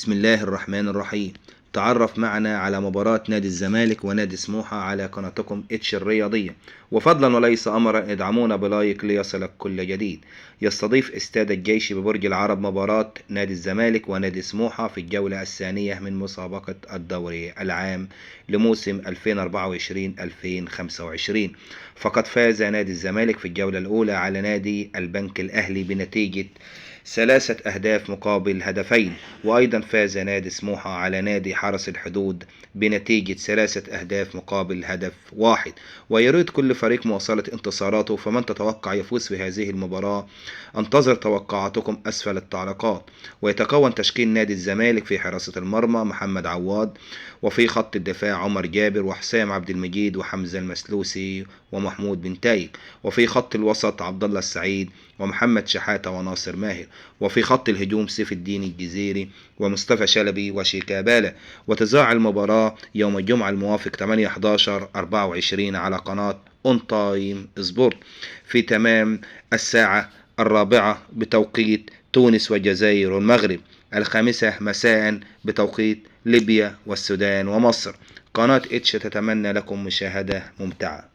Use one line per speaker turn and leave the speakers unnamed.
بسم الله الرحمن الرحيم. تعرف معنا على مباراة نادي الزمالك ونادي سموحة على قناتكم اتش الرياضية، وفضلا وليس امرا ادعمونا ب like ليصلك كل جديد. يستضيف استاد الجيش ببرج العرب مباراة نادي الزمالك ونادي سموحة في الجولة الثانية من مسابقة الدوري العام لموسم 2024-2025. فقد فاز نادي الزمالك في الجولة الأولى على نادي البنك الأهلي بنتيجة 3 أهداف مقابل هدفين، وأيضا فاز نادي سموحة على نادي حرس الحدود بنتيجة 3 أهداف مقابل هدف واحد. ويريد كل فريق مواصلة انتصاراته، فمن تتوقع يفوز في هذه المباراة؟ انتظر توقعاتكم أسفل التعليقات. ويتكون تشكيل نادي الزمالك في حراسة المرمى محمد عواد، وفي خط الدفاع عمر جابر وحسام عبد المجيد وحمزة المسلوسي ومحمود بن تايج، وفي خط الوسط عبد الله السعيد ومحمد شحاتة وناصر ماهر، وفي خط الهجوم سيف الدين الجزيري ومصطفى شلبي وشيكابالا. وتذاع المباراة يوم الجمعة الموافق 8/11/24 على قناة اون تايم سبورت في تمام الساعة 4 بتوقيت تونس والجزائر والمغرب، 5 مساء بتوقيت ليبيا والسودان ومصر. قناة اتش تتمنى لكم مشاهدة ممتعة.